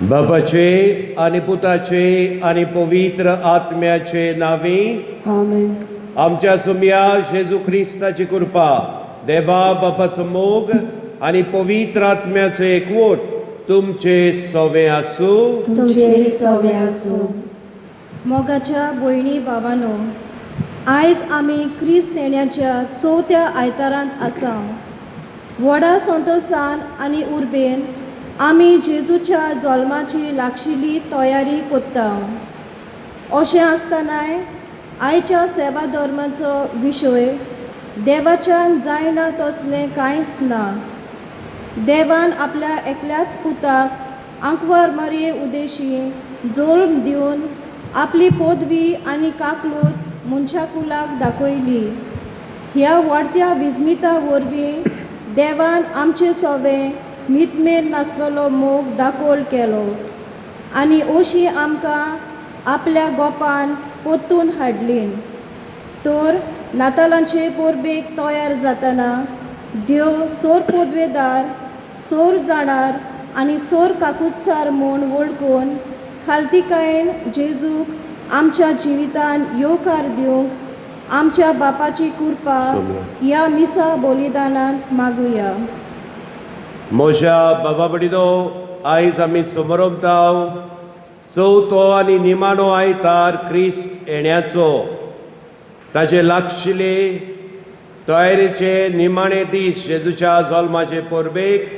बापाचे आनी पुताचे आनी पवित्र आत्म्याचे नांवी आमेन. आमच्या सुमया जेजू क्रिस्ताची कृपा, देवा बापाचो मोग आनी पवित्र आत्म्याचो एकवट तुमचे सवे आसूं. तुमचेर सवे आसूं. मोगाच्या भयणी भावानो, आयज आमी क्रिस्त येण्याच्या चवथ्या आयतारांत आसा. व्हडा संतोसान आनी उर्बेन आमी जेजूच्या जल्माची लागशिल्ली तयारी करता. अशें आसतनाय आयच्या सेवा धर्माचो विशय देवाच्यान जायना तसलें कांयच ना. देवान आपल्या एकल्याच पुताक आंकवार मारये उदेशी जल्म दिवन आपली पदवी आनी काकलूत मनशाकुलाक दाखयली. ह्या वाडत्या विस्मिता वरवीं देवान आमचे सोवे मितमेर नासलेलो मोग दाखोल केलो आनी अशी आमकां आपल्या गोपान परतून हाडली. तर नातालांचे परबेक तयार जातना देव सोर पदवेदार, सोर जाणार आनी सोर काकुत्सार म्हूण वळखून खालतीकायेन जेजूक आमच्या जिवितान येवकार दिवंक आमच्या बापाची कृपा ह्या मिसा बलिदानांत मागुया. म्हज्या बाबा भयणीनो, आयज आमी समरमताव चवथो आनी निमाणो आयतार क्रिस्त येण्याचो. ताजे लागशिल्ले तयारेचे निमाणे दीस जेजूच्या जल्माचे परबेक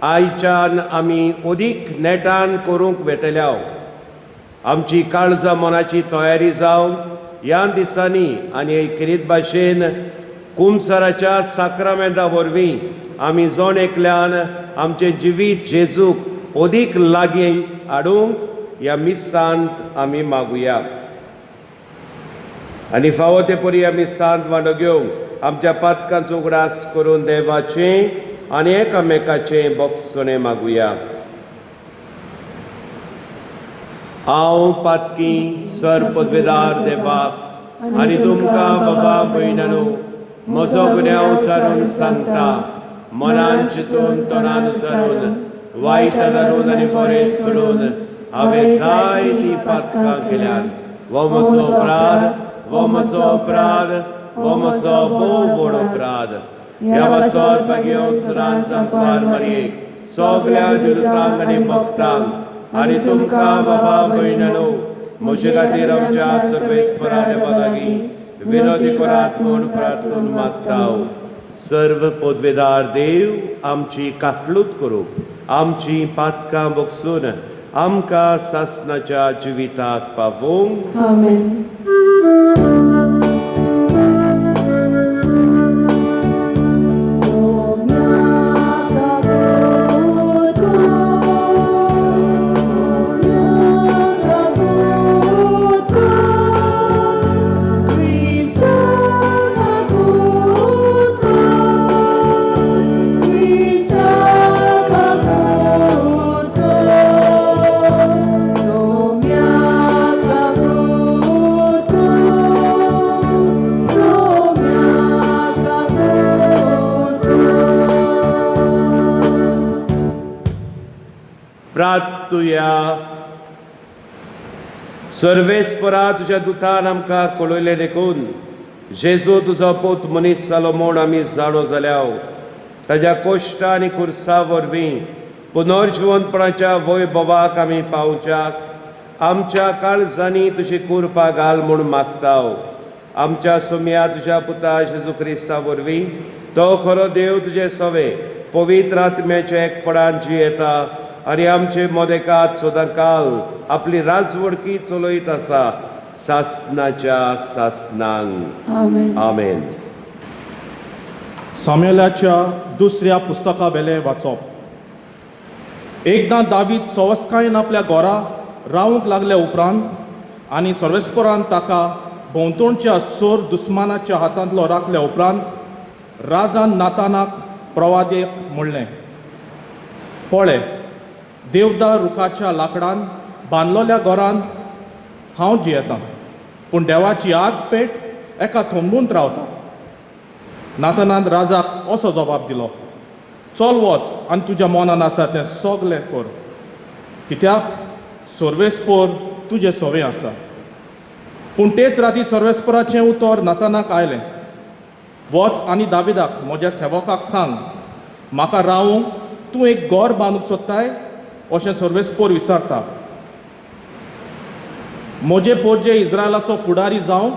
आयच्यान आमी अदीक नेटान करूंक वेतल्या. आमची काळजा मनाची तयारी जावन ह्या दिसांनी आनी खेरीत भाशेन कुमसराच्या साक्रामेंता वरवीं आमी जण एकल्यान आमचें जिवीत जेजूक अदीक लागीं हाडूंक ह्या मिसांत आमी मागुया. आनी फावो ते परी आमी सांत वांटो घेवंक आमच्या पातकांचो उगडास करून देवाचें आनी एकामेकाचें बोगसणें मागुया. हांव पातकी सर पदवेदार देवाक आनी तुमकां बाबा भयणानो म्हजो गुन्यांव उचारून सांगता. मनान चिंतून, तोंडान उचारून, वायट धरून आनी बरें सोडून हांवें जायतीं पातकां केल्यात. हो म्हजो अपराध, हो म्हजो अपराध, हो म्हजो भोव व्हड अपराध. ह्या पासत भाग्यो सरान सांकवार मारयेक सगल्या दिलुतांक आनी भक्तांक आनी तुमकां बाबा भयणानो म्हजे खातीर आमच्या सर्वेस्परा देवा लागीं विनोदी करात म्हूण प्रार्थून मागता. सर्व पदवेदार देव आमची काकलूत करूं, आमची पातकां बगसून आमकां सासनाच्या जिविताक पावोवंक. आमेन. प्रार्थुया. सर्वेस्परा तुज्या दुतान आमकां कळयलें देखून जेजू तुजो पूत मनीस जालो म्हूण आमी जाणो जाल्या. ताज्या कोश्टा आनी खुर्सा वरवीं पुनर्जिवनपणाच्या वैभवाक आमी पावच्याक आमच्या काळजांनी तुजी कृपा घाल म्हूण मागता. आमच्या सोम्या तुज्या पुता जेजू क्रिस्ता वरवीं तो खरो देव तुजे सवे पवित्र आत्म्याच्या एकपणान जियेता आनी आमचे मोदेकात सदांकाल आपली राजवडकी चलयत आसा सासनाच्या सासनांक. आमेन. आमेन. सामेलाच्या दुसऱ्या पुस्तका वेलें वाचप. एकदां दावीद सवस्कायेन आपल्या घरा रावंक लागल्या उपरांत आनी सर्वेस्परान ताका भोंवतणच्या सोर दुस्मानाच्या हातांतलो राखल्या उपरांत राजान नातानाक प्रवादेक म्हणलें, पळय, देवदार रुखाच्या लाकडान बांदलोल्या घरान हांव जियेतां, पूण देवाची आग पेट एका थंबूंत रावता. नातनान राजाक असो जबाब दिलो, चल वच आनी तुज्या मनान आसा तें सगलें कर, कित्याक सर्वेस्पोर तुजें सोवें आसा. पूण तेच राती सर्वेस्पोराचें उतर नातानाक आयलें, वच आनी दाविदाक म्हज्या सेवकाक सांग, म्हाका रावूंक तूं एक घर बांदूंक सोदताय अशें सर्वेस्पोर विचारता. म्हजे पोरजे इस्रायलाचो फुडारी जावंक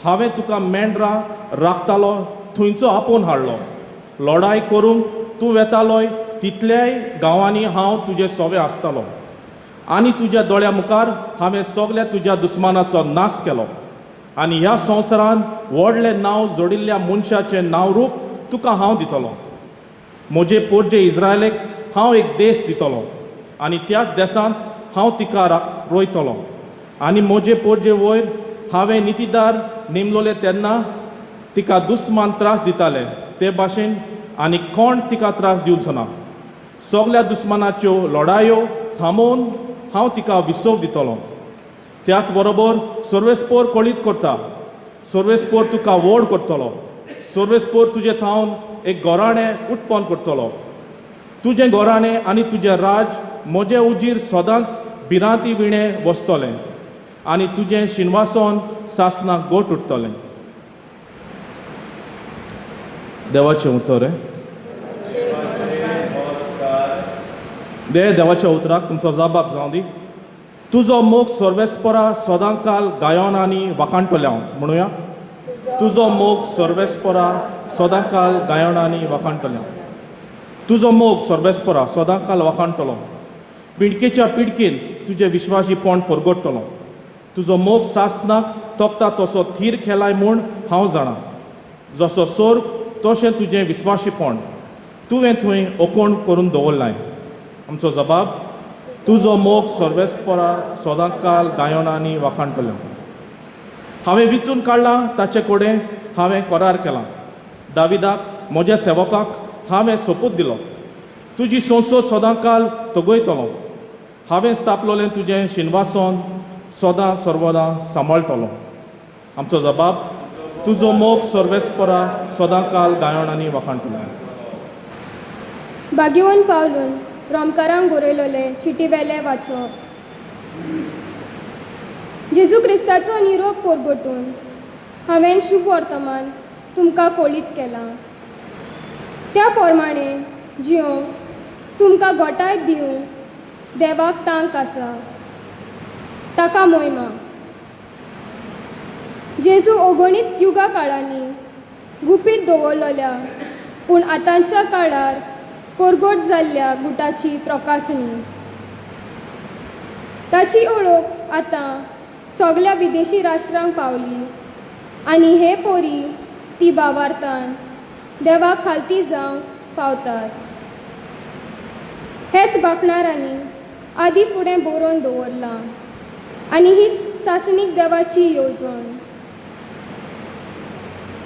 हांवें तुका मेंढरां राखतालो थंयचो आपोवन हाडलो. लडाय करूंक तूं वेतालोय तितल्याय गांवांनी हांव तुजे सोवे आसतालो आनी तुज्या दोळ्या मुखार हांवें सगल्या तुज्या दुस्मानाचो नाश केलो आनी ह्या संवसारान व्हडलें नांव जोडिल्ल्या मनशाचें नांव रूप तुका हांव दितलो. म्हजे पोरजे इस्रायलेक हांव एक देश दितलो आनी त्याच देशांत हांव तिका रोयतलो. आनी म्हजे पोरजे वयर हांवें नितीदार नेमलोले तेन्ना तिका दुस्मान त्रास दिताले ते भाशेन आनी कोण तिका त्रास दिवचो ना. सगल्या दुस्मानाच्यो लडायो थांबोवन हांव तिका विसव दितलो. त्याच बरोबर सर्वेस्पोर कळीत करता, सर्वेस्पोर तुका व्हड करतलो, सर्वेस्पोर तुजे थावन एक गोराणें उत्पन्न करतलो. तुजें गोराणें आनी तुजें राज म्हजे उजीर सदांच भिरांती विणें बसतलें आनी तुजें शिनवासन सासनाक गोट उरतलें. देवाचें उतर दे देवाच्या उतराक तुमचो जाबाब जावं दी. तुजो मोग सर्वेस्परा सदांकाल गायन आनी वाखाणटले हांव म्हणुया. तुजो मोग सर्वेस्परा सदांकाल गायन आनी वाखाणटले हांव. तुजो मोग सर्वेस्परा सदांकाल वाखाणटलो. पिडकेच्या पिडकेंत तुजें विश्वासीपण परगडटलो. तुजो मोग सासनाक तोखता तसो थीर केलाय म्हूण हांव जाणा. जसो सोर्ग तशें तुजें विश्वासीपण तुवें थंय ओकोण करून दवरलाय. आमचो जबाब, तुजो मोग सर्वेस्परा सदांकाल गायन आनी वाखाणटलो. हांवें विचून काडलां ताचे कडेन हांवें करार केलां. दाविदाक म्हज्या सेवकाक हांवें सोपूत दिलो, तुजी संसद सदांकाल तगयतलो. हांवें स्थापलोलें तुजें शिनवासन सदां सर्वदां सांबाळटलो. आमचो जबाब, तुजो मोग सर्वेस्परा सदांकाल गायन आनी वाखाणटलो. बागेवन पावलून रोमकारांक बरयलोले चिटीवेले वाचप. जेजू क्रिस्ताचो निरोप परगटून हांवें शुभ वर्तमान तुमकां कळीत केलां. त्या प्रमाणे जियोंक तुमकां घोटाय दिवंक देवाक तांक आसा. ताका मोयमा. जेजू अगणीत युगा काळांनी गुपीत दवरलेल्या पूण आतांच्या काळार परगट जाल्ल्या गुटाची प्रकासणी. ताची ओळख आतां सगल्या विदेशी राष्ट्रांक पावली आनी हे पोरी ती बावार्तान देवाक खालती जावंक पावतात. हेच बाकणारांनी आदी फुडें बरोवन दवरलां आनी हीच सासणीक देवाची येवजण.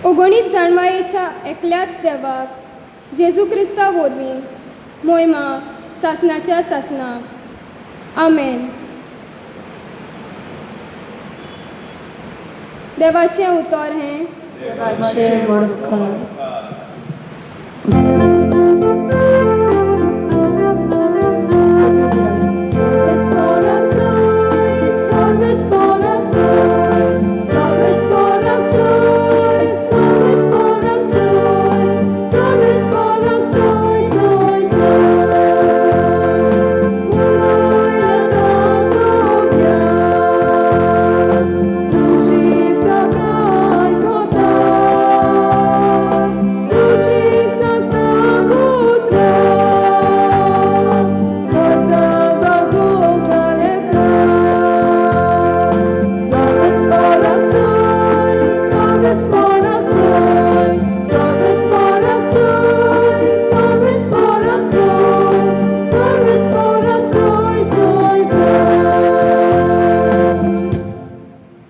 अगणीत जाणवायेच्या एकल्याच देवाक जेजू क्रिस्ता वरवीं मोयमा सासनाच्या सासनाक. आमेन. देवाचें उतर हें. देवाचें व्हड उपकार.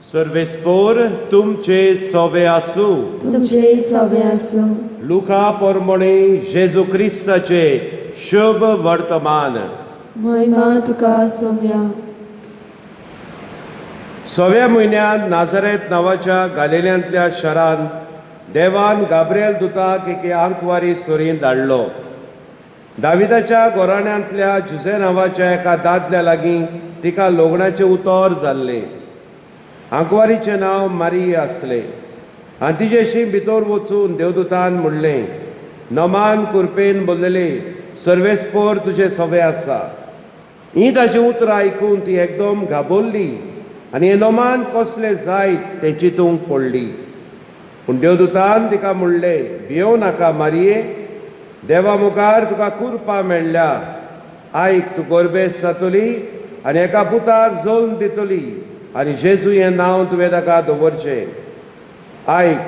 सर्वेस्पोर तुमचे सोवे आसूं. तुमचे सोवे आसूं. लुका पोरमोणे जेजू क्रिस्ताचे शुभ वर्तमान. महिमा तुका सोम्या. सव्या म्हयन्यांत नाझरेत नांवाच्या गालिल्यांतल्या शारान देवान गाब्रिएल दुताक एके आंकवारी सुरीन धाडलो. दाविदाच्या घराण्यांतल्या जुझे नांवाच्या एका दादल्या लागीं तिका लग्नाचें उतर जाल्लें. आंकवारीचें नांव मारिया आसलें. आनी तिजेशी भितर वचून देवदूतान म्हणलें, नमान कुरपेन बोल्लेले सर्वेस्पोर तुजें सवें आसा. हीं ताचीं उतरां आयकून ती एकदम घाबरली आनी हें नमान कसलें जायत तें चिंतूंक पडली. पूण देवदूतान तिका म्हणलें, भियोव नाका मारिये, देवा मुखार तुका कुरपा मेळ्ळ्या. आयक, तूं गोरबेस जातली आनी एका पुताक जल्म दितली आनी जेजू हें नांव तुवें ताका दवरचें. आयक,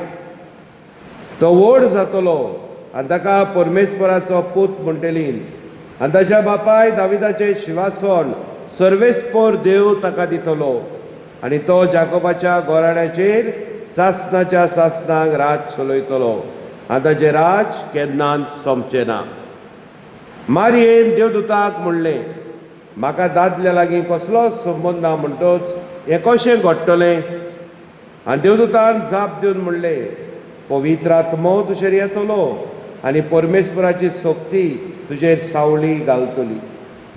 तो व्हड जातलो आनी ताका परमेश्वराचो पूत म्हणटली आनी ताच्या बापाय दाविदाचें शिवासन सर्वेस्पोर देव ताका दितलो आनी तो जाकोबाच्या घराण्याचेर सासनाच्या सासनाक राज चलयतलो आनी ताचें राज केन्नाच सोंपचें ना. मारयेन देवदूताक म्हणलें, म्हाका दादल्या लागीं कसलोच संबंद ना, म्हणटच हें कशें घडटलें? आनी देवदूतान जाप दिवन म्हणलें, पवित्र आत्मो तुजेर येतलो आनी परमेश्वराची शक्ती तुजेर सावळी घालतली.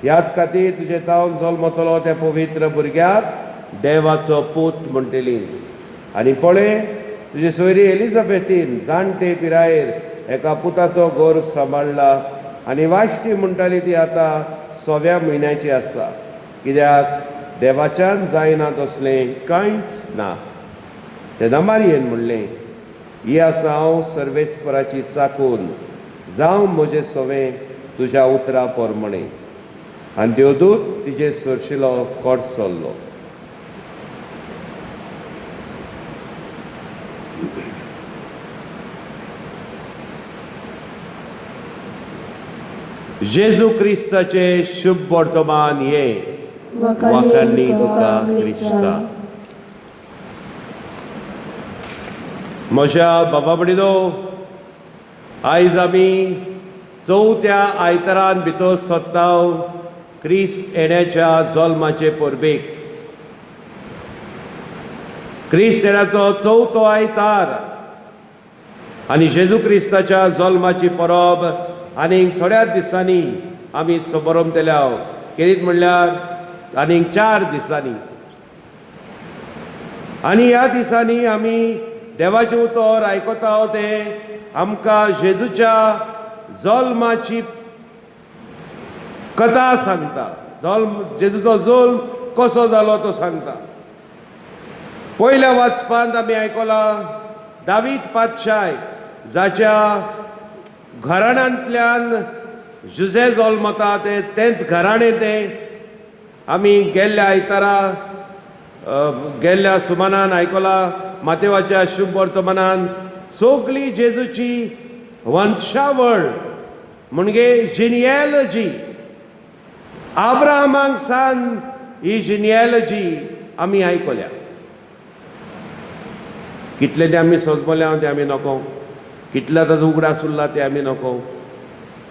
ह्याच खातीर तुजे तावन जल्मतलो त्या पवित्र भुरग्याक देवाचो पूत म्हणटली. आनी पळय, तुजे सोयरी एलिझाबेथीन जाणटे पिरायेर एका पुताचो गर्भ सांबाळ्ळा आनी वाश्टी म्हणटाली ती आतां 6व्या म्हयन्याची आसा, कित्याक देवाच्यान जायना तसलें कांयच ना. तेन्ना मारयेन म्हणलें, ही आसा हांव सर्वेस्पराची चाकून, जावं म्हजें सवें तुज्या उतरा प्रमाणें. आनी देवदूत तिजे सरशिलो कडसरलो. जेजू क्रिस्ताचे शुभ वर्तमान हे. वाखाणनी तुका क्रिस्ता. म्हज्या बाबा भयणीनो, आयज आमी चवथ्या आयतारान भितर सोदता क्रिस्त येण्याच्या जल्माचे परबेक. क्रिस्त येण्याचो चवथो आयतार आनी जेजू क्रिस्ताच्या जल्माची परब आनीक थोड्याच दिसांनी आमी समरमतले. केरीत म्हणल्यार आनीक 4 दिसांनी. आनी ह्या दिसांनी आमी देवाचें उतर आयकता तें आमकां जेजूच्या जल्माची कथा सांगता. जल्म, जेजूचो जल्म कसो जालो तो सांगता. पयल्या वाचपांत आमी आयकलां दावीद पातशाय जाच्या घराण्यांतल्यान जुझे जल्मता ते तेंच घराणें तें आमी गेल्ल्या आयतारा गेल्ल्या सुमानान आयकलां. मातेवाच्या शुभ वर्तमानान सगली जेजूची वंशावळ म्हणजे जिनियलॉजी, आब्राहमाक सान ही जिनियलॉजी आमी आयकल्या. कितले ते आमी सोजमल्या ते आमी नको, कितले ताजो उगडास उरला ते आमी नको,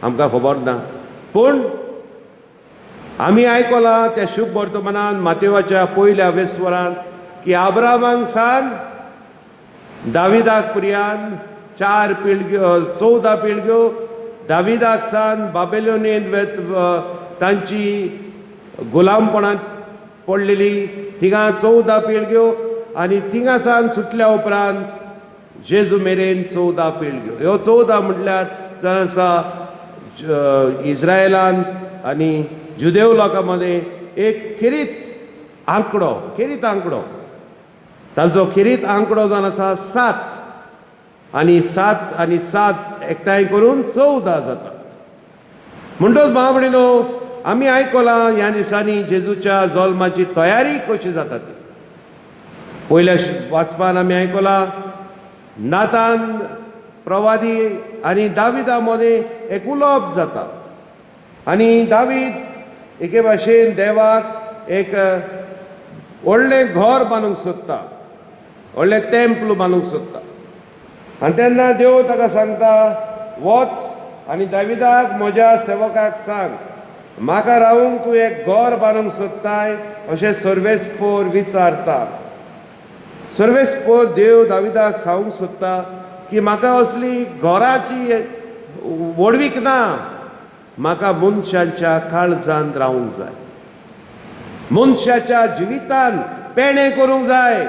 आमकां खबर ना. पूण आमी आयकलां त्या शुभ वर्तमानान मातेवाच्या पयल्या वेस्वरान की आब्राहमाक सान दाविदाक प्रियान 4 पिळग्यो 14 पिळग्यो, दाविदाक सान बाबेलोनेंत तांची गुलामपणांत पडलेली थिंगा 14 पिळग्यो आनी थिंगा सान सुटल्या उपरांत जेजू मेरेन 14 पिळग्यो. ह्यो 14 म्हटल्यार जावन आसा इस्रायलान आनी जुदेव लोकां मदें एक खेरीत आंकडो, खेरीत आंकडो. तांचो खेरीत आंकडो जावन आसा 7 आनी 7 आनी 7 एकठांय करून 14 जातात. म्हणटच भाव भयणीनो, आमी आयकलां ह्या दिसांनी जेजूच्या जल्माची तयारी कशी जाता ती. पयल्या वाचपान आमी आयकलां नातान प्रवादी आनी दाविदा मदें एक उलोवप जाता आनी दावीद एके भाशेन देवाक एक व्हडलें घर बांदूंक सोदता, व्हडलें टेम्पल बांदूंक सोदता. आनी तेन्ना देव ताका सांगता, वच आनी दाविदाक म्हज्या सेवकाक सांग म्हाका रावूंक तूं एक घर बांदूंक सोदताय अशें सर्वेस्पोर विचारता. सर्वेस्पोर देव दाविदाक सांगूंक सोदता की म्हाका असली घराची व्हडवीक ना, म्हाका मनशांच्या काळजान रावूंक जाय, मनशाच्या जिवितान पेणें करूंक जाय.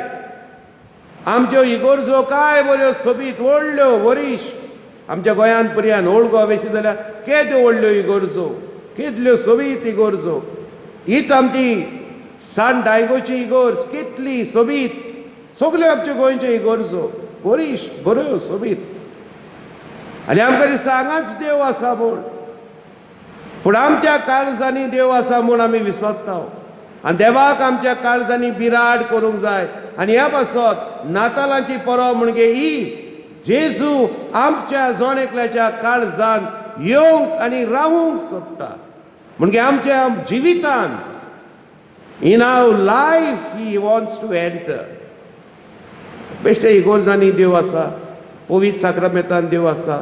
आमच्यो इगोर्जो काय बऱ्यो सोबीत व्हडल्यो वरिश्ठ आमच्या गोंयांत पर्यान ओल्ड गोवा वेशी जाल्यार केद्यो व्हडल्यो इगोर्जो, कितल्यो सोबीत इगोर्जो. हीच आमची सान डायगोची इगोर्ज कितली सोबीत, सगल्यो आमच्यो गोंयच्यो इगोर्जो वरिश्ठ बऱ्यो सोबीत. आनी आमकां दिसता हांगाच देव आसा म्हूण, पूण आमच्या काळजांनी देव आसा म्हूण आमी विसरता. आनी देवाक आमच्या काळजांनी बिराड करूंक जाय. आनी ह्या पासत नातालांची परब म्हणजे ही जेजू आमच्या जण एकल्याच्या काळजान येवंक आनी रावूंक सोदता. म्हणजे आमच्या जिवितांत in our life he wants to enter. बेश्टे इगोर्जांनी देव आसा, पवित्र साक्रामेंतान देव आसा,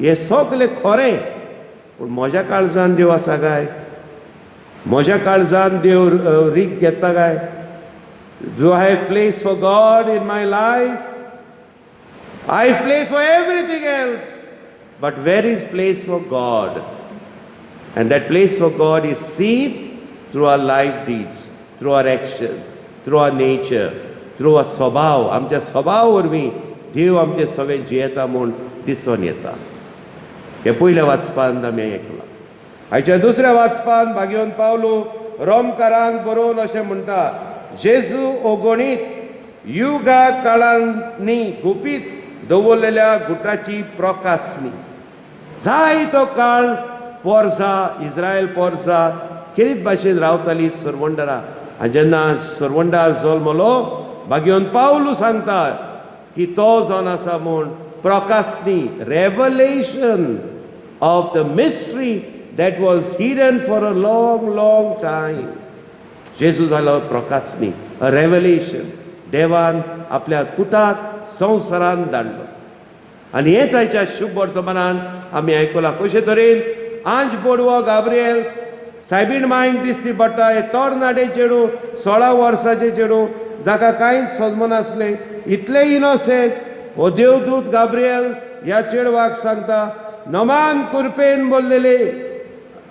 हें सगलें खरें, पूण म्हज्या काळजान देव आसा काय? म्हज्या काळजान देव रीक घेता काय? Do I have place for God in my life? I have place for everything else, but where is place for God? And that place for God is seen through our life deeds, through our action, through our nature, through our स्वभाव. आमच्या स्वभाव वरवीं देव आमचे सगळे जियेता म्हूण दिसून येता. हें पयल्या वाचपान आमी आयकलां. आयच्या दुसऱ्या वाचपान भाग्योन पावलो रोमकारांक बरोवन अशें म्हणटा, जेजू ओगणीत युगा काळांनी गुपीत दवरलेल्या गुटाची प्रकासनी. जायतो काळ पोरजा इस्रायल पोरजा खेरीत भाशेन रावताली सरवंडरा. आनी जेन्ना सरवंडार जल्मलो भाग्योन पावलू सांगता की तो जावन आसा म्हूण प्रकासनी, revelation of the mystery that was hidden for a long long time. जेजू जालो प्रकासनी, अ रेवलेशन. देवान आपल्या पुताक संवसारान धाडलो. आनी हेच आयच्या शुभ वर्तमानान आमी आयकलां कशे तरेन आंज बोडवो गाब्रियल सायबीण मांयक दिसती पडटा. हे तरणाटे चेडूं, 16 वर्साचें चेडूं, जाका कांयच समजनासलें, इतलें इनोसेंट. हो देवदूत गाब्रियल ह्या चेडवाक सांगता नमान कुरपेन बोल्लेले.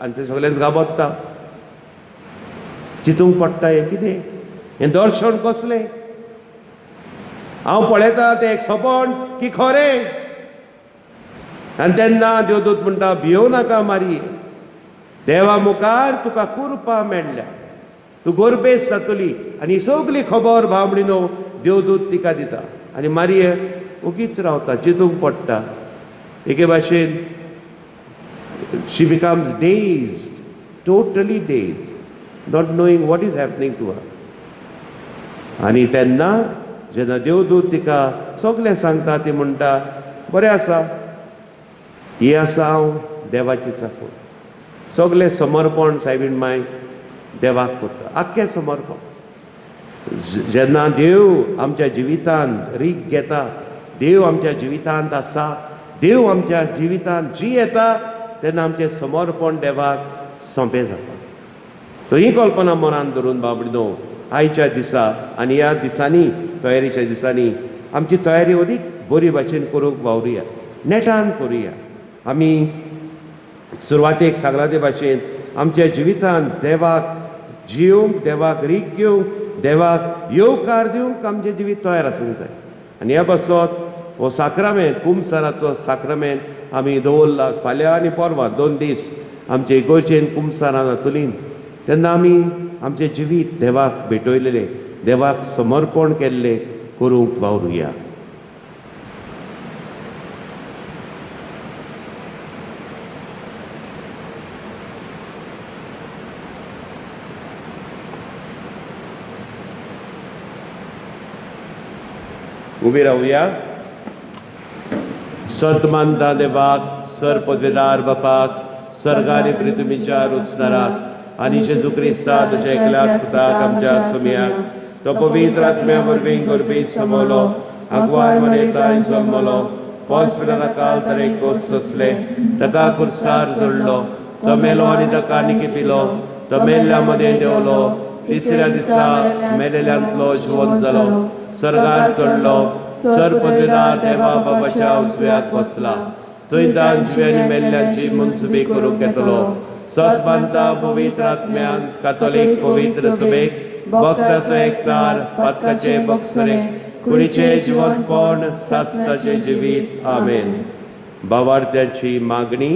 आनी ते सगळेंच घाबरता, चिंतूंक पडटा हें कितें, हें दर्शन कसलें, हांव पळयता तें एक सपन की खरें. आनी तेन्ना देवदूत म्हणटा भियोव नाका मारी, देवा मुखार तुका कुरपा मेळ्ळ्या, तूं गोरबेस जातली. आनी सगली खबर भावणीनो देवदूत तिका दिता. आनी मारये ओगीच रावता, चिंतूंक पडटा. एके भाशेन she becomes dazed, totally dazed, not knowing what is happening to her. आनी तेन्ना जेन्ना देवदूत तिका सगलें सांगता ती म्हणटा बरें आसा, ही आसा हांव देवाची चाकूर. सगलें समर्पण सायबीण माय देवाक करता, आख्खें समर्पण. जेन्ना देव आमच्या जिवितांत रीक घेता, देव आमच्या जिवितांत आसा, देव आमच्या जिवितांत जी येता, तेन्ना आमचें समर्पण देवाक सोंपें जाता. तर ही कल्पना मनान धरून बाबडो आयच्या दिसा आनी ह्या दिसांनी तयारीच्या दिसांनी आमची तयारी अदीक बरी भाशेन करूंक वावरुया, नेटान करुया. आमी सुरवातेक सांगलां ते भाशेन आमच्या जिवितांत देवाक जियोवंक, देवाक रीक घेवंक, देवाक येवकार दिवंक आमचें जिवीत तयार आसूंक जाय. आनी ह्या पासत हो साक्रामेंत, कुमसाराचो साक्रामेंत आमी दवरला. फाल्यां आनी परवां 2 दीस आमचे इगोर्जेन कुमसारां जातलीं. तेन्ना आमी आमचें जिवीत देवाक भेटयलेलें, देवाक समर्पण केल्लें करूंक वावरुया. उबी रावया. सत मानता देवाक, सर पदवेदार बापाक, सर्गारी पृथ्वीच्या रुचदाराक आनी जेजू क्रिस्ता तुज्या एकल्याच पुताक आमच्या सोमयाक, तो पवित्र आत्म्या वरवीं गोरबी समवलो, आगवार मरेताय जल्मलो, पोंस पिलाता काल तरेक कोस सोंसले, ताका कुर्सार जोडलो, तो मेलो आनी ताका निकिपिलो, तो मेल्ल्या मदें देंवलो, तिसऱ्या दिसा मेलेल्यांतलो जिवंत जालो, सर्गार चडलो, सर पदवेदार देवा बाबाच्या उजव्याक बसला, थंय दान जिव्यांनी मेल्ल्यांची मुन्सुबी करूंक येतलो. सत मानता पवित्र आत्म्यांक, कातोलीक पवित्र सभेक, भक्ताचो एकतार, पातकाचे बक्षणे, कुडीचे जिवनपण, सासणाचें जिवीत. आमेन. भावार्थ्याची मागणी.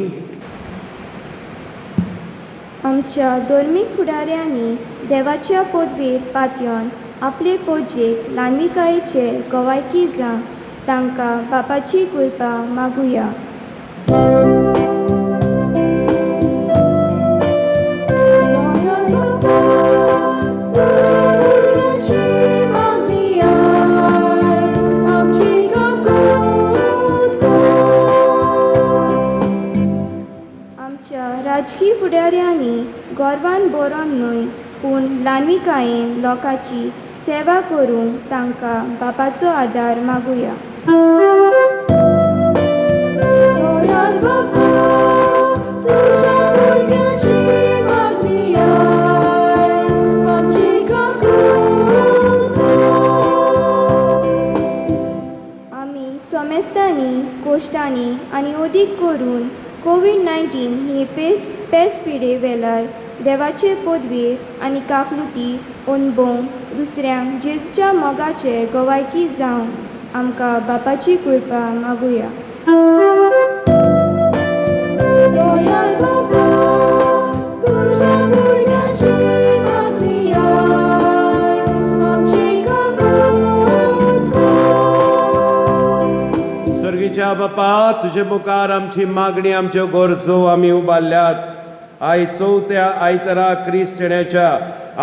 आमच्या धर्मीक फुडाऱ्यांनी देवाच्या पदवेर पातयेवन आपले पोजेक ल्हानविकायेचे गवायकी जावंक तांकां बापाची कृपा मागुया. दयाळ बापा, तुज्या भुरग्यांची मागणी आयक, आमची काकूट कर. आमच्या राजकी फुडाऱ्यांनी गर्वान बरोवन न्हय पूण ल्हानविकायेन लोकांची सेवा करूंक तांकां बापाचो आदार मागुया. दयाळ बापा, तुज्या भुरग्यांची मागणी आयक, आमची काकूट कर. आमी सोमेस्तांनी, कोश्टांनी आनी अदीक करून कोवीड 19 ही पेस पेस पिडे वेल्यार देवाचे पदवेर आनी काकलुती अणभवंक दुसऱ्यांक जेजूच्या मोगाचे गवायकी जावंक आमकां बापाची कृपा मागुया. दयाळ बापा, तुज्या भुरग्यांची मागणी आयक, आमची काकूट कर. सर्गीच्या बापा, तुजे मुखार आमची मागणी, आमच्यो गरजो आमी उबारल्यात. आयज चवथ्या आयतारा क्रिस्त येण्याच्या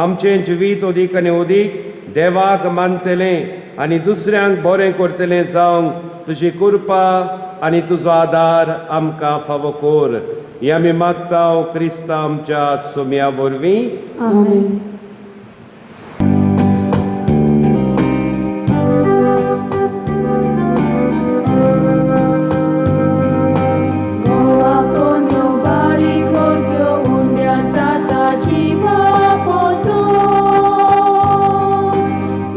आमचें जिवीत अदीक आनी अदीक देवाक मानतलें आनी दुसऱ्यांक बरें करतलें जावंक तुजी कृपा आनी तुजो आदार आमकां फावो कर. हें आमी मागता क्रिस्ता आमच्या सोम्या वरवीं. आमेन. गोवा कोन्यो बारीक त्यो उंड्या जाता जिवा पोसोन.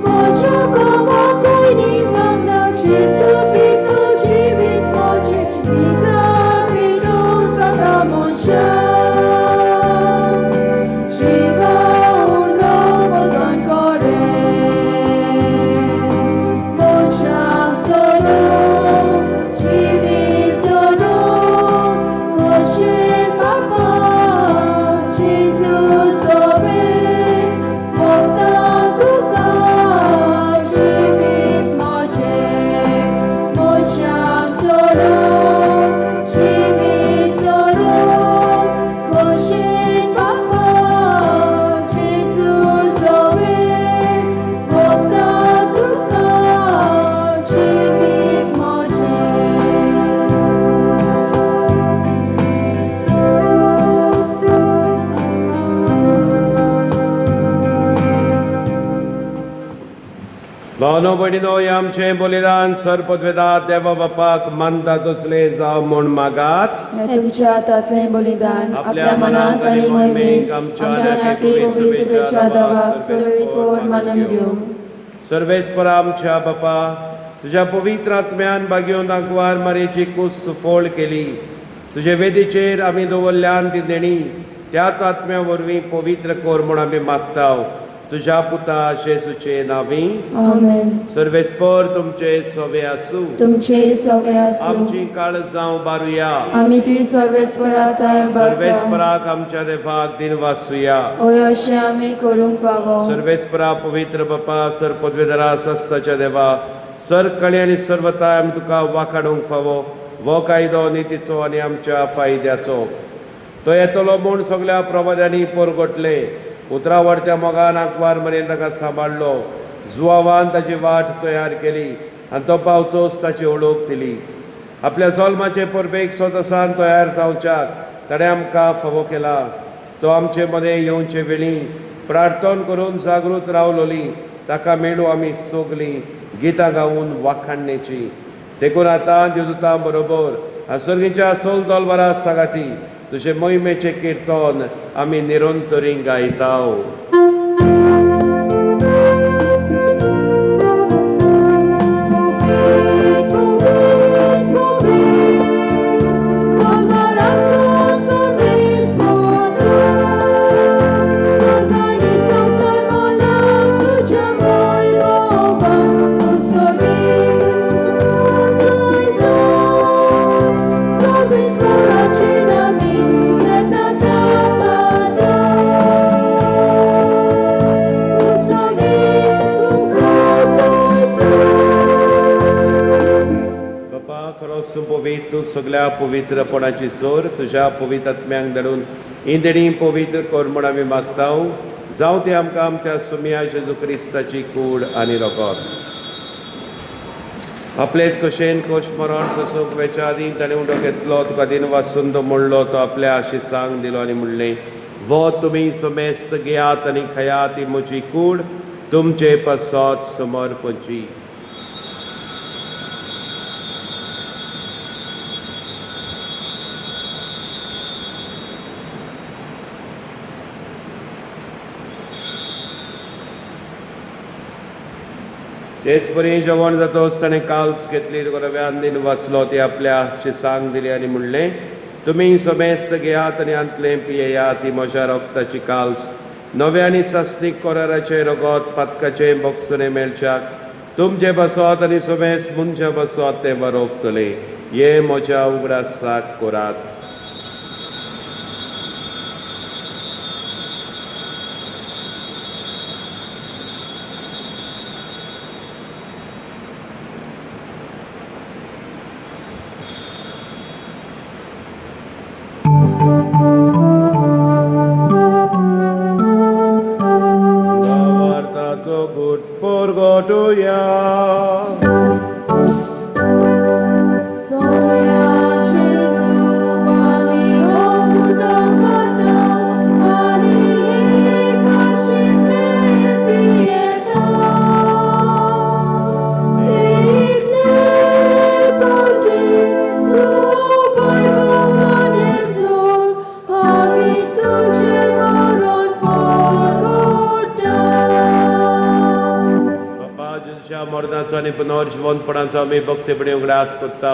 म्हज्या बाबा भयणी वांगडा जेजू पितो जिवीत म्हजें मिसाक पेटोवन जाता मनशाक. जिवा उंडो वचोन करे मनशाक सोडून, जिवीत सोडून, खोशेन बापा जेजू सोबे मोगता तुका जिवीत म्हजें. मनशाक सोडून, जिवीत सोडून, खोशेन बापा जेजू सोबे मोगता तुका जिवीत म्हजें. भावनो भयणीनो, हें आमचें बलिदान सर्पद्वेदा देवा बापाक मानता तसलें जावं म्हूण मागात. हें तुमच्या हातांतलें बलिदान आपल्या मनाक आनी मोहिमेक आमच्या नाटे पवित्रेच्या दावाक सर्वेस्पर मानून घेवं. सर्वेस्परा आमच्या बापा, तुज्या पवित्र आत्म्यान बागेवन आंकवार मारेची कूस सुफळ केली. तुजे वेदीचेर आमी दवरल्यान ती देणी त्याच आत्म्या वरवीं पवित्र कर म्हूण आमी मागता तुज्या पुता जेजूचे नांवी. आमेन. सर्वेस्पर तुमचे सवे आसूं. तुमचे सवे आसूं. आमची काळजां उबारुया. आमी ती सर्वेस्परा थांय उबारता. सर्वेस्पराक आमच्या देवाक दिन वासुया. हय, अशें आमी करूंक फावो. सर्वेस्परा, पवित्र बापा, सर पदवेधरा सस्ताच्या देवा, सर कणी आनी सर्वताय आमी तुका वाखाणूंक फावो हो कायदो नितीचो आनी आमच्या फायद्याचो. तो येतलो म्हूण सगल्या प्रवाद्यांनी परगटले. उतरां वाडत्या मोगान आंकवार मेरेन ताका सांबाळ्ळो. जुवावान ताची वाट तयार केली आनी तो पावतोच ताची ओळख दिली. आपल्या जल्माचे परबेक स्वतसान तयार जावच्याक ताणें आमकां फावो केला. तो आमचे मदें येवचे वेळी प्रार्थन करून जागृत रावलोली ताका मेळूं आमी सगलीं गितां गावन वाखाणणेची. देखून आतां देवदूतां बरोबर आनी सर्गीच्या सोल दोलबारा सांगाती तुजे मोहिमेचें किर्तन आमी निरंतरी गायता. Move it, move it, move it. पवित्र, तूं सगळ्या पवित्रपणाची सोर, तुज्या पवित्र आत्म्यांक धाडून ही देणी पवित्र कर म्हूण आमी मागता. जावं ती आमकां आमच्या सुमया जेजू क्रिस्ताची कूड आनी रगत. आपलेच कशेन कोश मरण सोसूंक वेच्या आदीं ताणें उदक घेतलो, तुका दिन वासून तो मोडलो, तो आपल्या आशिसांक दिलो आनी म्हणलें, वो तुमी समेस्त घेयात आनी खयात, ही म्हजी कूड तुमचे पासत समर्पची. तेच परी जेवण जातोच ताणें काल्स घेतली, तुका नव्यान दिन वाचलो, ती आपल्या शिसांक दिली आनी म्हणलें, तुमी समेस्त घेयात आनी हांतलें पियेयात, ती म्हज्या रगताची काल्स, नव्या आनी सासणीक कोराराचें रगत, पातकाचें बक्षणें मेळच्याक तुमचें बसत आनी समेस्त मनशां बसत तें बरोवतलें. हें म्हज्या उगडासाक करात. मरणाचो आनी पुनर्जिवंतपणाचो आमी भक्तीपणी उगडास करता.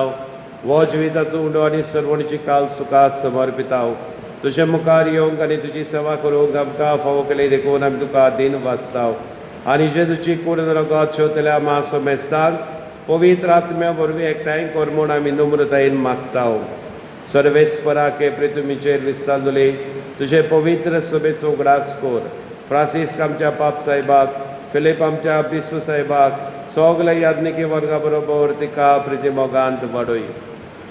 हो जिविताचो उंडो आनी सर्वणीची काल सुखा समर्पिता. तुजे मुखार येवंक आनी तुजी सेवा करूंक आमकां फावो केली देखून आमी तुका दिन वाचता. आनी जेजूची कूड रगत शेवतल्या म्हासमेस्तान पवित्र आत्म्या वरवीं एकठांय कर म्हूण आमी नम्रतायेन मागता. सर्वेस्परा के प्रितुमीचेर विस्तारले तुजे पवित्र सभेचो उगडास कर. फ्रांसिस्क आमच्या पाप साहेबाक, फिलीप आमच्या बिस्प साहेबाक, सगल्या याज्ञिकी वर्गा बरोबर तिका प्रिती मोगांत वाडय.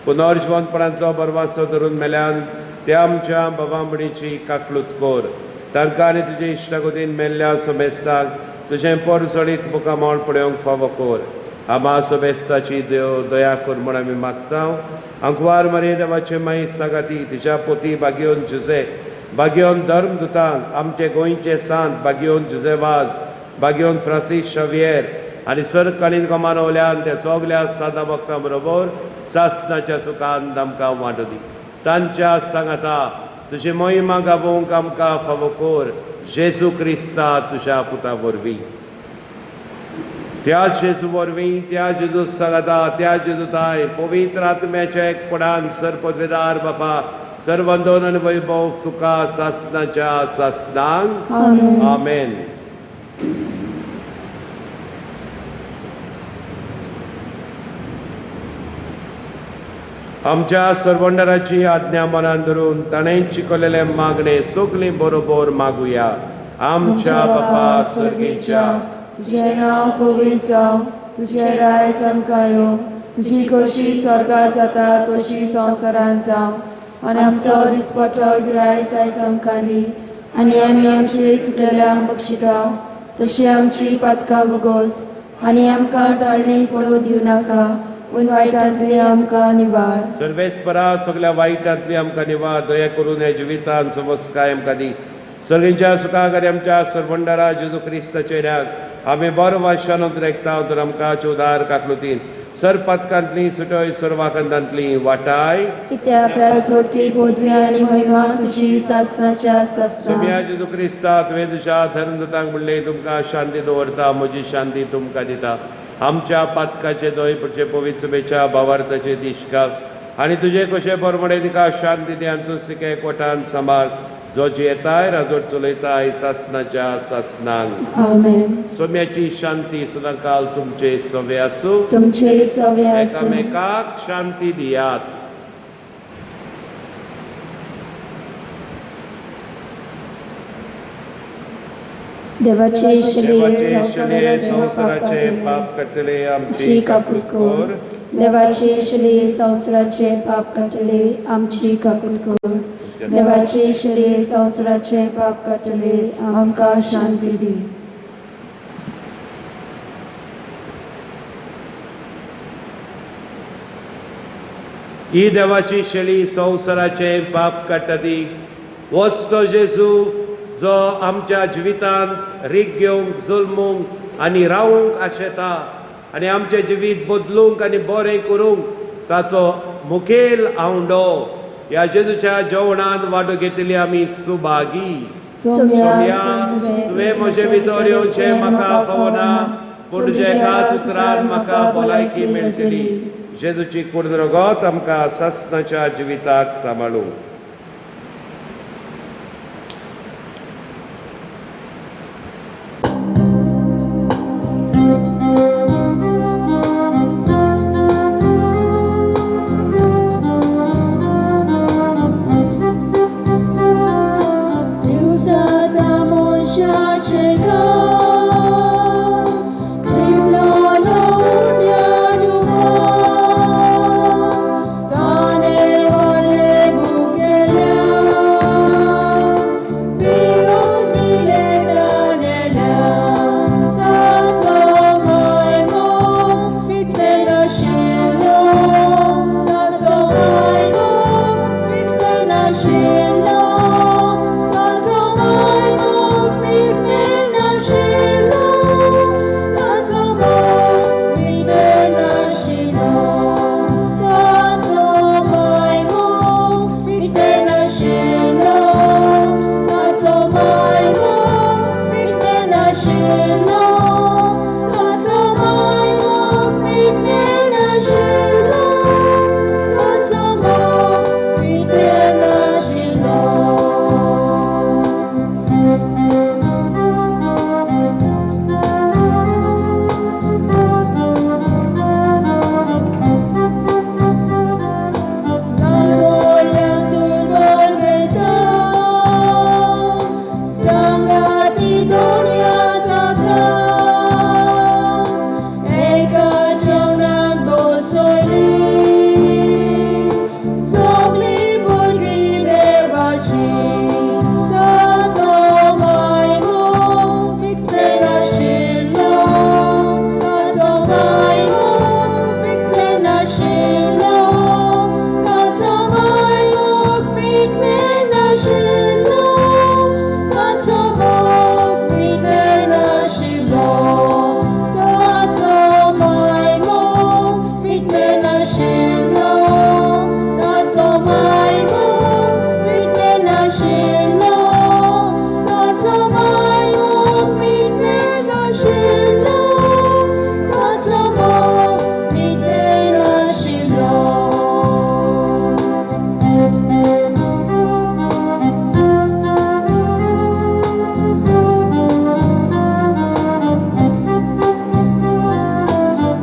पुनर्जिवंतपणाचो बरवासो धरून मेल्यान त्या आमच्या बाबांबडीची काकलूत कर. तांकां आनी तुजे इश्टागतीन मेल्ल्या समेस्तांक तुजें परजळीत मुखामळ पळोवंक फावो कर. आमा समेस्ताची देव दया कर म्हूण आमी मागता. आंकवार मरे देवाचे माई सागाती, तिच्या पोती बागयोन जुजे, बागयोन धर्मदुतांक, आमचे गोंयचे सांत बागयोन जुजे वाज, बागयोन फ्रांसीस शावियर आनी सरकारीन कमानवल्यान त्या सगल्या सादा भक्तां बरोबर सासनाच्या सुखान आमकां वांटो दी. तांच्या सांगाता तुजी मोहिमा गावोवंक आमकां फावो कर, जेजू क्रिस्ता तुज्या पुता वरवीं. त्या जेजू वरवीं, त्या जेजू सांगाता, त्या जेजू ताय पवित्र आत्म्याच्या एकपणान सर्पद्वेदार बापा सर्वंदोन आनी वैभव तुका सासनाच्या सासनांक. आमेन. आमच्या सर्वंडराची आज्ञा मनान धरून ताणें शिकवलेले मागणे सगळीं बरोबर मागुया. आमच्या बापा सर्गेच्या, तुझें नांव पवित्र जावं, तुजें राज आमकां येवं, तुजी खोशी स्वर्गार जाता तशी संवसारांत जावं. आनी आमचो दिसपट्टो गिरायस आयज आमकां दी, आनी आमी आमचे सुकलेल्यांक बक्षिता तशी आमची पातकां भोगोस, आनी आमकां ताळणेक पडूं दिवं नाका, पूण वायटांतली आमकां निवार. सर्वेस्परा सगल्या वायटांतली आमकां निवार. दया करून ह्या जिवितान समजकाय आमकां दी. सगळ्यांच्या सुखाक आनी आमच्या सर्वंडरा जेजू क्रिस्ताच्या चेऱ्याक आमी बरो वाशानूत रेखता. तर आमकां चवदार काकलुतीन सर पातकांतली सुटय, सर्वाकंदांतली वाटाय. कित्याक राजवटकी पदवी आनी महिमा तुजी सासनाच्या सासना. सोम्या जेजू क्रिस्ता, तुवें तुज्या धर्मदूतांक म्हणलें, तुमकां शांती दवरता, म्हजी शांती तुमकां दिता. आमच्या पातकाचे दोय पुढचे पवित्र सभेच्या भावार्थाचे दिश्काक आनी तुजे कशे प्रमाणे तिका शांती दी आनी तूं सिके कोटान सांबाळ, जो जियेताय राजवट चलयताय सासनाच्या सासनांक. आमेन. सोम्याची शांती सदांकाल तुमचे सवे आसूं. तुमचे सवे आसूं. एकामेकाक शांती दियात. देवाचे देवाचे शले संवसाराचे पाप काडटले आमची काकूत कर. देवाची शली संवसाराचे पाप काडटली आमची काकूत कर. देवाची शली संवसाराचे पाप काडटली आमकां शांती दी. ही देवाची शेळी संवसाराचे पाप काडटा ती. वच तो जेजू जो आमच्या जिवितांत रीग घेवंक, जल्मूंक आनी रावूंक आशेता आनी आमचें जिवीत बदलूंक आनी बरें करूंक ताचो मुखेल आवंडो. ह्या जेजूच्या जेवणांत वांटो घेतली आमी सुभागी. सोम्या, तुवें म्हजे भितर येवचें म्हाका फावना, पूण तुज्या एकाच उतरान म्हाका भलायकी मेळटली. जेजूची कूड रगत आमकां सासणाच्या जिविताक सांबाळूं. दिवसाता मनशाचें काम, पिंपळालो उण्या डुबा, ताणें व्हडलें भुकेल्या, पिवंक दिलें ताणेल्या, ताचो मायमोग पिकलें नाशिल्लो, ताचो मायमोग पिकलें नाशिल्लो, ताचो मायमोग पिकलें नाशिल्लो, ताचो मोग पिकलें नाशिल्लो, ताचो मायमोग पिकलें नाशिल्लो, ताचो मायमोग पिकलें नाशिल्लो, ताचो मायमोग पिकलें नाशिल्लो, ताचो मोग पिकलें नाशिल्लो. ल्हान व्हडल्यांक दुर्बळ वेसांव, सांगाती दोनया चाकरां, एका जेवणाक बसयली, सगळीं भुरगीं देवाचीं, ताचो मायमोग पिकलें नाशिल्लो, ताचो मायमोग पिकलें नाशिल्लो, ताचो मायमोग पिकलें नाशिल्लो, ताचो मोग पिकलें नाशिल्लो, ताचो मायमोग पिकलें नाशिल्लो, ताचो मायमोग पिकलें नाशिल्लो, ताचो मायमोग पिकलें नाशिल्लो, ताचो मोग पिकलें नाशिल्लो.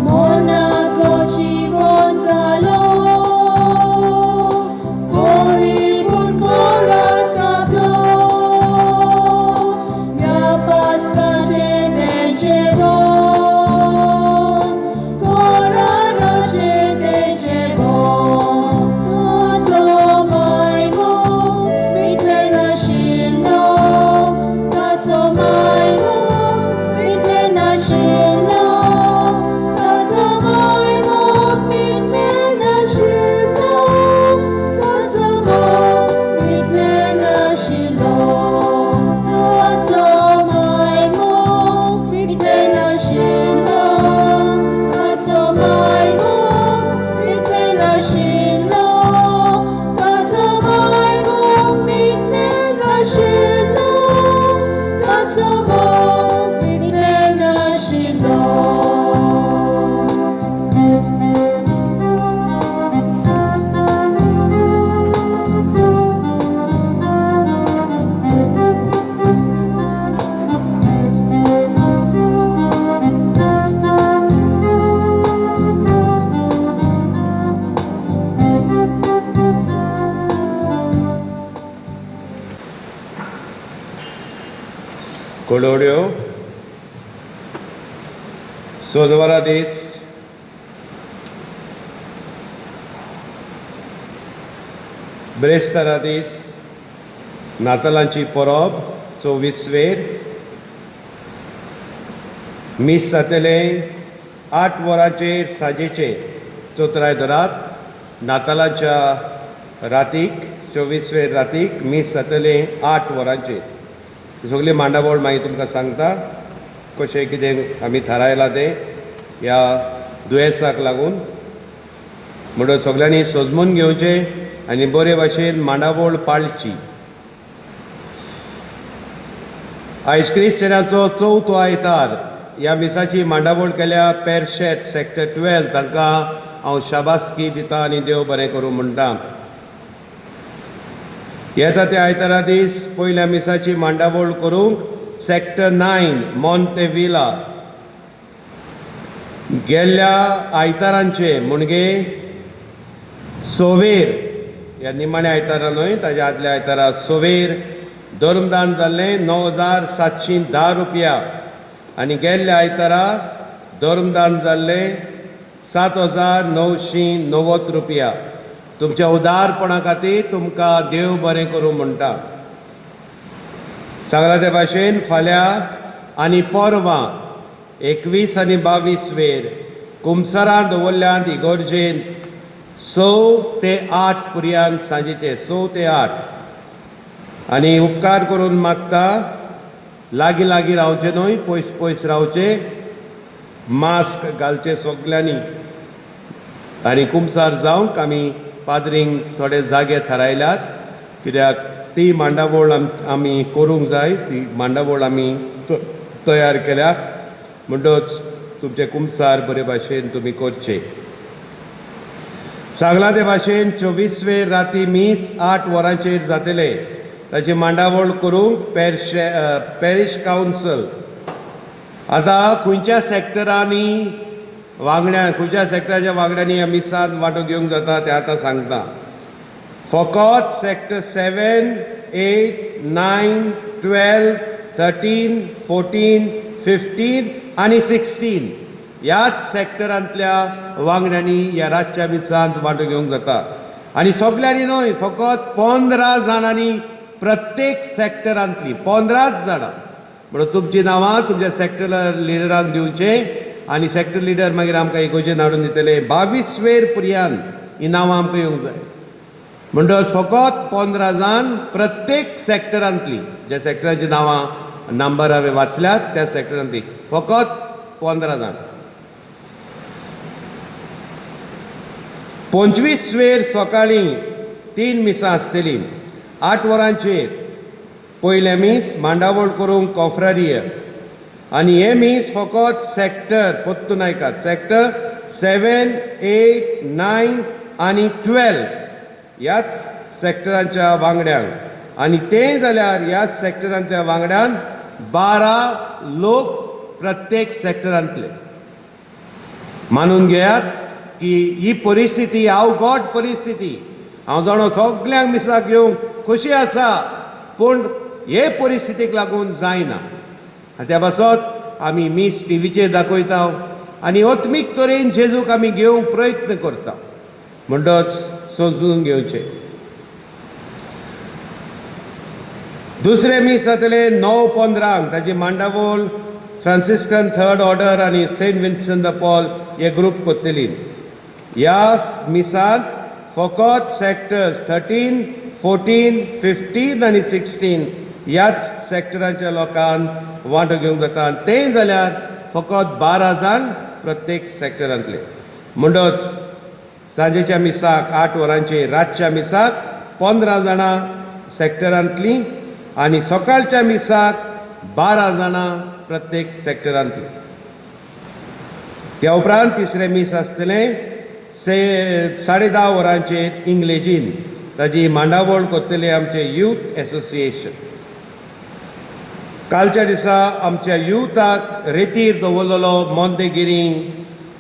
मोनाको जीवन जालो, परिपूर्ण कोरास आपलो, ह्या पास्काचें तें जेवण, कोराराचें तें जेवण, ताचो मायमोग पिकलें नाशिल्लो, ताचो मायमोग पिकलें नाशिल्लो, ताचो मायमोग पिकलें नाशिल्लो, ताचो मोग पिकलें नाशिल्लो, ताचो मायमोग पिकलें नाशिल्लो, ताचो मायमोग पिकलें नाशिल्लो, ताचो मायमोग पिकलें नाशिल्लो, ताचो मोग पिकलें नाशिल्लो. कोलोड्यो सोदवारा दीस. ब्रेस्तारा दीस नातालांची परब 24वेर मीस जातलें 8 वरांचेर सांजेचेर. चौथराय धरात, नातालांच्या रातीक 24वेर रातीक मीस जातलें 8 वरांचेर. सगळी मांडावळ मागीर तुमकां सांगता कशें कितें आमी थारायलां तें ह्या दुयेंसाक लागून. म्हणून सगळ्यांनी सजमून घेवचें आनी बरे भाशेन मांडावळ पाळची. आयज क्रिस्तांवाचो चवथो आयतार. ह्या मिसाची मांडावळ केल्या पेरशेत सेक्टर 12, तांकां हांव शाबासकी दिता आनी देव बरें करूं म्हणटा. येता त्या आयतारा दीस पयल्या मिसाची मांडावळ करूंक सेक्टर 9 मोंतेविला. गेल्ल्या आयतारांचे म्हणजे सोवेर, ह्या निमाण्या आयतारा न्हय, ताज्या आदल्या आयतारा सोवेर धर्मदान जाल्लें 9710 रुपया आनी गेल्ल्या आयतारा धर्मदान जाल्लें 7990 रुपया. तुमच्या उदारपणा खातीर तुमकां देव बरें करूं म्हणटा. सांगला ते भाशेन फाल्यां आनी परवां 21 आनी 22 वेर कुमसरां दवरल्यांत इगोर्जेंत 6 ते 8 पुरयान, सांजेचे 6 ते 8. आनी उपकार करून मागता लागीं लागीं रावचें न्हय, पयस पयस रावचें, मास्क घालचें सगल्यांनी. आनी कुमसार जावंक आमी पाद्रींक थोडे जागे थारायल्यात, कित्याक ती मांडावळ आमी करूंक जाय, ती मांडावळ आमी तयार केल्या. म्हणटच तुमचे कुमसार बरे भाशेन तुमी करचे. सांगलां ते भाशेन 24वेर राती मीस 8 वरांचेर जातलें. ताची मांडावळ करूंक पॅरिश कावन्सल. आतां खंयच्या सेक्टरांनी वांगड्या, खंयच्या सेक्टराच्या वांगड्यांनी ह्या मिसांत वांटो घेवंक जाता तें आतां सांगता. फकत सेक्टर 7, 8, 9, 12, 13, 14, 15 आनी 16 ह्याच सेक्टरांतल्या वांगड्यांनी ह्या रातच्या मिसांत वांटो घेवंक जाता. आनी सगल्यांनी न्हय, फकत 15 जाणांनी प्रत्येक सेक्टरांतली 15 जाणां. म्हणून तुमचीं नांवां तुमच्या सेक्टर लिडरांक दिवचें आनी सेक्टर लिडर मागीर आमकां इगोर्जेन हाडून दितले. 22 वेर पुरयान ही नांवां आमकां येवंक जाय. म्हणटच फकत 15 जाण प्रत्येक सेक्टरांतली, ज्या सेक्टरांची नांवां नंबर हांवें वाचल्यात त्या सेक्टरांतली फकत 15 जाण. 25 वेर सकाळीं 3 मिसां आसतलीं. 8 वरांचेर पयलें मीस मांडावळ करूंक कोफ्रारिय आनी हें मीस फकत सेक्टर, परतून आयकात, सेक्टर 7, 8, 9 आनी 12 ह्याच सेक्टरांच्या वांगड्यांक. आनी तें जाल्यार ह्याच सेक्टरांच्या वांगड्यान 12 लोक प्रत्येक सेक्टरांतले. मानून घेयात की ही परिस्थिती अवघड परिस्थिती. हांव जाणो सगल्यांक मिसाक घेवंक खोशी आसा, पूण हे परिस्थितीक लागून जायना. आनी त्या पासत आमी मीस टिवीचेर दाखयता आनी आत्मीक तरेन जेजूक आमी घेवंक प्रयत्न करता. म्हणटच सोजून घेवचें. दुसरें मीस जातलें 9:15, ताची मांडावळ फ्रांसिस्कन थर्ड ऑर्डर आनी सेंट विन्सन the Paul हे ग्रूप करतली. ह्या मिसांत फकत सेक्टर्स 13, 14, 15 आनी 16 ह्याच सेक्टरांच्या लोकांक वांटो घेवंक जाता. तें जाल्यार फकत 12 जाण प्रत्येक सेक्टरांतले. म्हणटच सांजेच्या मिसाक 8 वरांचेर, रातच्या मिसाक 15 जाणां सेक्टरांतलीं आनी सकाळच्या मिसाक 12 जाणां प्रत्येक सेक्टरांतलीं. त्या उपरांत तिसरें मीस आसतलें 10:30 वरांचेर इंग्लेजीन. ताजी मांडावळ करतले आमचे यूथ एसोसिएशन. कालच्या दिसा आमच्या युथाक रेतीर दवरलेलो मोंतेगिरी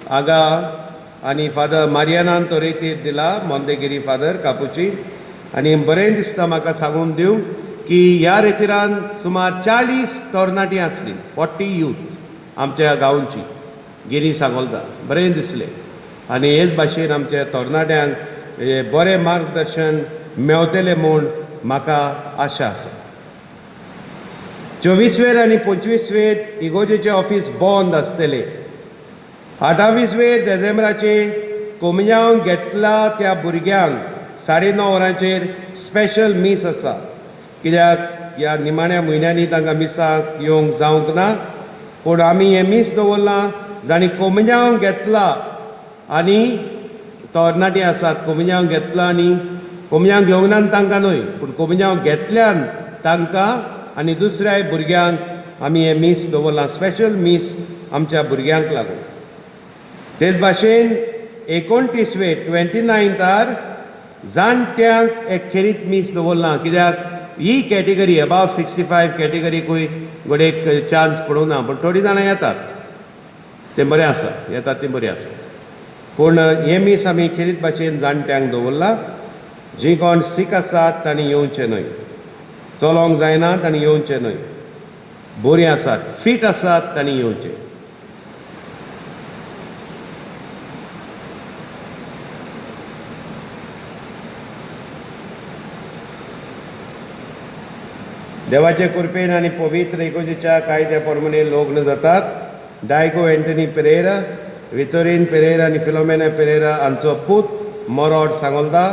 हांगा आनी फादर मारियानान तो रेतीर दिला, मोंतेगिरी फादर कापुची. आनी बरें दिसता म्हाका सांगून दिवंक की ह्या रेतिरान सुमार 40 तरणाटीं आसलीं, 40 यूथ आमच्या गांवची, गिरी सांगोलता. बरें दिसलें. आनी हेच भाशेन आमच्या तरणाट्यांक बरें मार्गदर्शन मेवतले म्हूण म्हाका आशा आसा. 24वेर आनी 25वेर इगोजेचें ऑफीस बंद आसतलें. 28वेर देजेंब्राचे कोमियांव घेतला त्या भुरग्यांक 9:30 वरांचेर स्पेशल मीस आसा, कित्याक ह्या निमाण्या म्हयन्यांनी तांकां मिसाक येवंक जावंक ना. पूण आमी हें मीस दवरलां जांणी कोमियांव घेतला आनी तरणाटीं आसात कोमियांव घेतला आनी कोमियांव घेवंक ना तांकां न्हय, पूण कोमियांव घेतल्यान तांकां आनी दुसऱ्या भुरग्यांक आमी हें मीस दवरलां, स्पेशल मीस आमच्या भुरग्यांक लागून. तेच भाशेन 29वे 29 जाणट्यांक एक खेरीत मीस दवरलां, कित्याक ही कॅटेगरी अबाव 65 कॅटेगरीकूय घडयेक चान्स पडूंक ना, पूण थोडीं जाणां येतात तें बरें आसा, येतात तें बरें आसा. पूण हें मीस आमी खेरीत भाशेन जाणट्यांक दवरलां. जीं कोण सीक आसात तांणी येवचें न्हय, चलोवंक जायना तांणी येवचें न्हय, बरीं आसात फीट आसात तांणी येवचें. देवाचे कृपेन आनी पवित्र इगोजेच्या कायद्या प्रमाणे लग्न जातात डायगो एंटनी पेरेरा, वितोरीन पेरेरा आनी फिलोमेना पेरेरा हांचो पूत मोरोड सांगोलदा.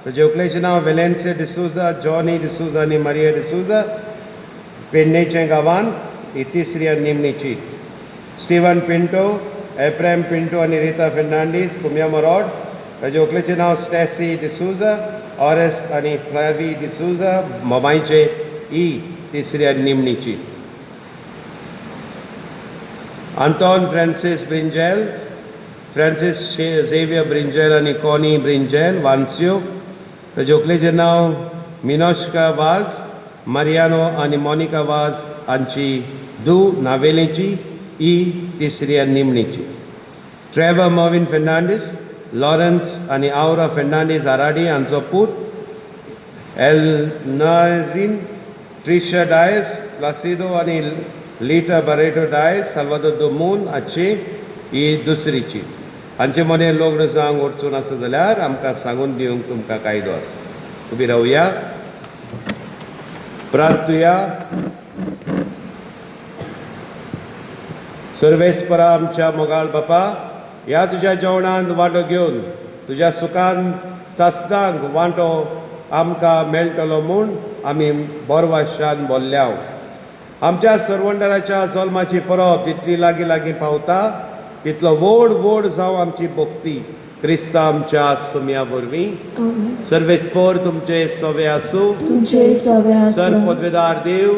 ताचे व्हंकलेचें नांव वेलेन्से डिसोजा, जॉनी डिसोजा आनी मारिया डिसोजा, पेडणेच्या गांवांत. ही तिसरी आनी निमणी चीट. स्टिवन पिंटो, एप्रॅम पिंटो आनी रिता फेर्नांडीस, कुमया मोरोड. ताचे व्हंकलेचें नांव स्टॅसी डिसोजा, ऑरेस आनी फ्लावी डिसोजा, मोबायचे. ही तिसरी आनी निमणी चीट. Anton Francis Bringel, Francis Xavier Bringel आनी कॉनी ब्रिंजेल, वानस्यो. ताचे व्हंकलेचें नांव मिनोश्का वाज, मारियानो आनी मोनिका वाज हांची धूव नावेलेची. ही तिसरी आनी निमणीची. ट्रेवर मॉविन फेर्नांडीस, लॉरन्स आनी आवरा फेर्नांडीस आराडी हांचो पूत एलनारीन, ट्रिशा डायस, प्लासिदो आनी लिटा बारेटो डायस, साल्वादोर दो मून हाची ही दुसरीची. हांचे मदें लग्न जावंक वचून आसा जाल्यार आमकां सांगून दिवंक तुमकां कायदो आसा. उबी रावया, प्रार्थुया. सर्वेस्परा आमच्या मोगाळ बापा, ह्या तुज्या जेवणांत वांटो घेवन तुज्या सुखान सासणांक वांटो आमकां मेळटलो म्हूण आमी बोरवाशान बोल्ल्याव. आमच्या सरवंडराच्या जल्माची परब जितली लागीं लागीं पावता तितलो व्हड व्हड जावं आमची भक्ती क्रिस्ता आमच्या सुम्या वरवीं. सर्वेस्पर तुमचे सवे आसूं, तुमचे सवे सर आसूं. पदवेदार देव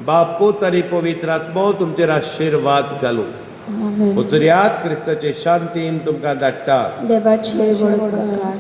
बाप पूत आनी पवित्र आत्मो तुमचेर आशिर्वाद घालूं. आमेन. उचुर्यात क्रिस्ताचे शांतीन तुमकां धाडटा. देवाचे व्हड व्हड उपकार.